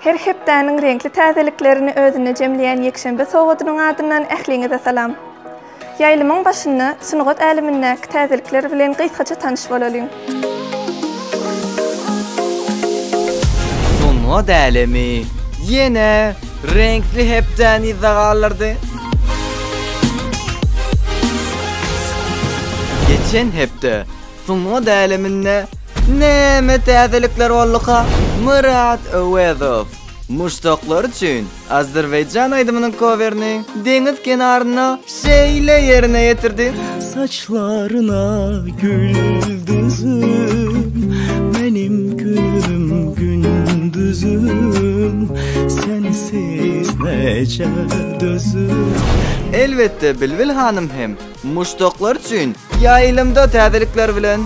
Her hepdäniň reňkli täzeliklerini özünde jemleýän ýekşenbe sowgadynyň adyndan ähliňize salam. Ýaýlymyň başynda sungat älemindäki täzelikler bilen gysgaça tanyş bolalyň. Sungat älemi ýene reňkli hepdäni yzda galdyrdy. Geçen hepde sungat äleminde näme täzelikler bolduka? Myrat Öwezow muşdaklar üçin Azerbaýjan aýdymynyň kowerini deňiz kenarynda şeýle ýerine ýetirdi. Saçlaryna gül düzüp, Menim günüm gündüzüm, Sensiz neçe dözüm. Elbetde Bilbil hanym hem muşdaklar üçin ýaýlymda täzelikler bilen.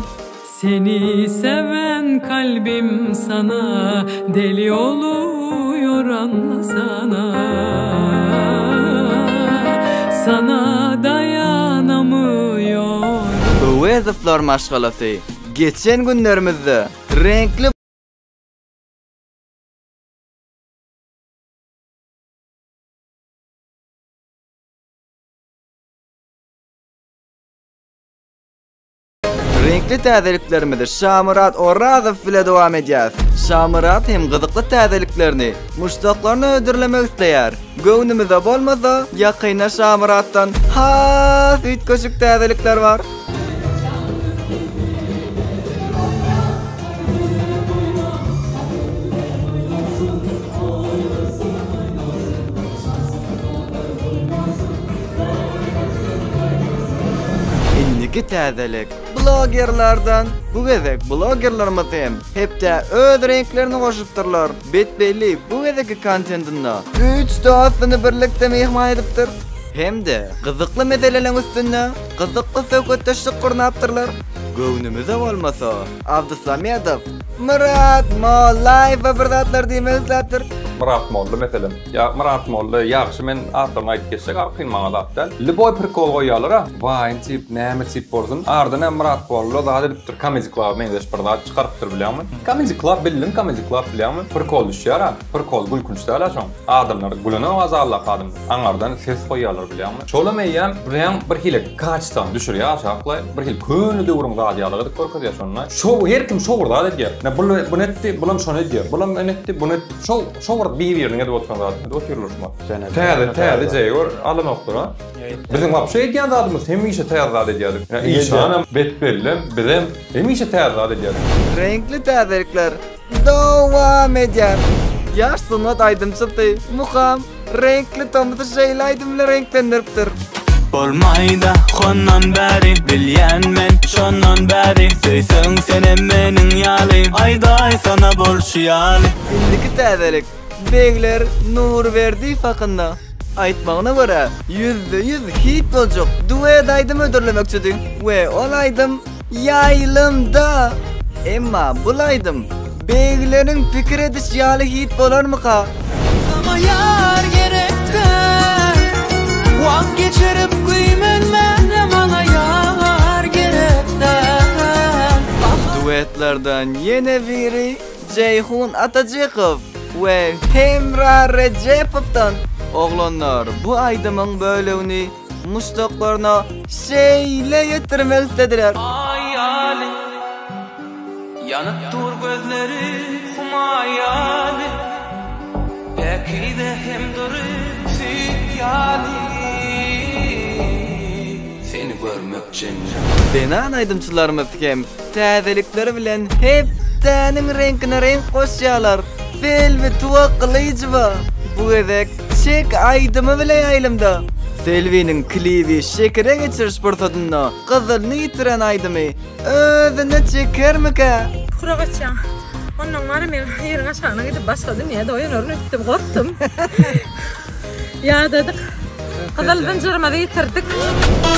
Seni seven kalbim sana deli oluyor anlasana Sana dayanamıyorum. Öwezowlar maşgalasy geçen günlerimizde reňkli Reňkli täzeliklerimizi Şamyrat Orazow bile dowam edýäs. Şamyrat hem gyzykly täzeliklerini muşdaklaryna hödürlemek isleýär. Göwnümize bolmasa, ýakynda Şamyratdan has üýtgeşik täzelikler bar. Indiki täzelik blogerlerden. Bu gezek blogerlerimiz hem hepdä öz reňklerini goşupdyrlar. Betbelli bu gezekki kontentinde üç dostuny birlikde myhman edipdir. Hem-de gyzykly meseleleriň üstünde gyzykly söhbetdeşlik gurnapdyrlar. Göwnümize bolmasa, Abdysamedow Myrat Mollaýewe bir zatlar diýmek isläpdir. Myrat Molla meselem. Ýa Myrat Molla ýagşy men atlaryny aýdyp geçjek arkaýyn maňa zat däl. Lýuboý prikol goýýalara waýn tip näme tip bolsun. Ardan hem Myrat Molla zat edipdir Comedy Club meňzeş bir zat çykarypdyr bilýäňmi. Comedy Club bildiň Comedy Club bilýäňmi. Prikol düşýär-ä. Prikol gülkünç däl-ä şoň. Adamlar gülenok-a zaldaky adamlar. Aňardan ses goýýarlar bilýäňmi. Şolam eýýäm bileň bir hili kaçtany düşürýär aşaklaý. Bir hili köne döwrüň zady ýaly edip görkezýär şonda. Şo her kim şo bir zat edýär. Ine bul bunu etdi, bulam şony edýär. Bulam ony etdi, bunu etdi. Şo şo bir bir-biriniň edip oturan zadyny edip otyrlar şumat. Täze täze jeý gör alanoklar ha. Biziň wapşe edýän zadymyz hemişe täze zat edýärdik. Ine Işanam, Betbellem, bizem hemişe täze zat edýärdik. Reňkli täzelikler Dowam edýär. Ýaş sungat aýdymçysy Mukam reňkli tomusy şeýle aýdym bilen reňklendiripdir. Bolmaýda hondan bäri bilýän men şondan bäri söýseň senem meniň ýaly aýdaýsana bolşy ýaly. Indiki täzelik Begler Nurberdiýew hakynda. Aýtmagyna görä, 100% hit boljak duet aýdym hödürlemekçidi we ol aýdym Ýaýlymda! Emma bul aýdym begleriň pikir edişi ýaly hit bolarmyka? Saňa ýar gerek däl Wagt geçirip güýmenmäne maňa ýar gerek däl. Duetlerden ýene biri Jeýhun Atajykow we Hemra Rejepowdan. Oglanlar bu aýdymyň bölegini muşdaklaryna şeýle ýetirmek islediler. Aý ýaly, ýanyp dur gözleri humaý ýaly, Päkize hem dury süýt ýaly, Seni görmek jennet. Zenan aýdymçylarymyz hem täzelikleri bilen hepdäniň reňkine reňk goşýarlar. Selbi Tuwakgylyjowa bu gezek Çek aýdymy bile ýaýlymda. Selbiniň klibi şekere geçiriş pursatynda gyzylyny ýitiren aýdymy özüne çekermikä? Çukura gaçýaň. Onnoň bar-a men ýeriň aşagyna gidip başga dünýäde oýanaryn öýtdüm, gorkdum. Ýadadyk. Gyzyl zynjyrymyzy ýitirdik.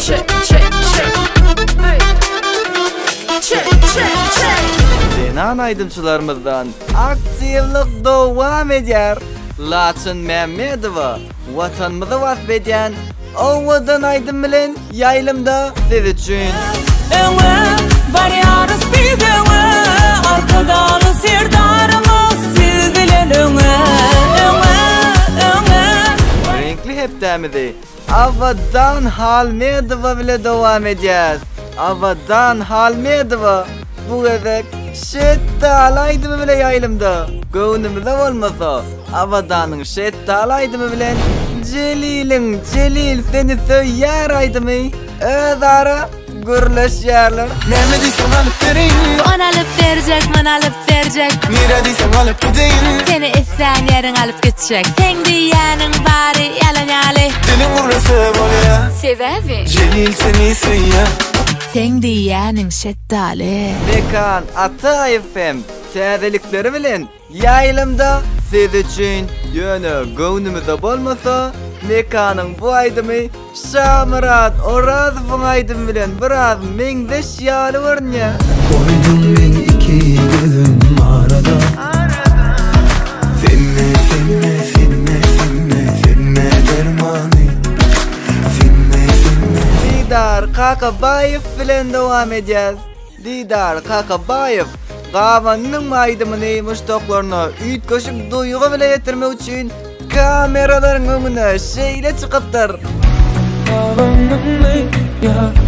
Çek, çek, çek. Hey. Çek, çek, çek. Zenan aýdymçylarymyzdan aktiwlik dowam edýär. Laçyn Mämmedowa Watanymyzy wasp edýän owadan aýdym bilen ýaýlymda siz üçin. Öňe barýarys biz öňe Arkadagly Serdarymyz siz bilen öňe. hepdämizi Abadan Halmedowa bile dowam edýäs. Abadan Halmedowa bu gezek Şetdaly aýdymy bile ýaýlymda. Göwnümize bolmasa, Abadanyň Şetdaly aýdymy bilen Jeliliň Jelil seni söýýär aýdymy özara gürleşýärler. Näme diýseň alyp bereýin. Ony alyp berjek, muny alyp berjek. Nirä diýseň alyp gideýin. Seni islän ýeriň alyp gitjek. Seň diýýäniň bary ýalan ýaly. Diliň gürlese bolýa. Sebäbi. Jelil seni söýýä. Seň diýýäniň şetdaly. Mekan Ataýew hem täzelikleri bilen Ýaýlymda siz üçin, ýöne göwnümize bolmasa, Mekanyň bu aýdymy Şamyrat Orazowyň aýdymy bilen biraz meňzeş ýaly görünýär. Goýdum men iki gözüm arada Sende sende sende sende sende dermany Sende sende Didar Kakabaýew bilen dowam edýäs. Didar Kakabaýew Gabanynyň aýdymyny muşdaklaryna üýtgeşik duýgy bile ýetirmek üçin kameralaryň öňüne şeýle çykypdyr. Gabanyňmy ýa?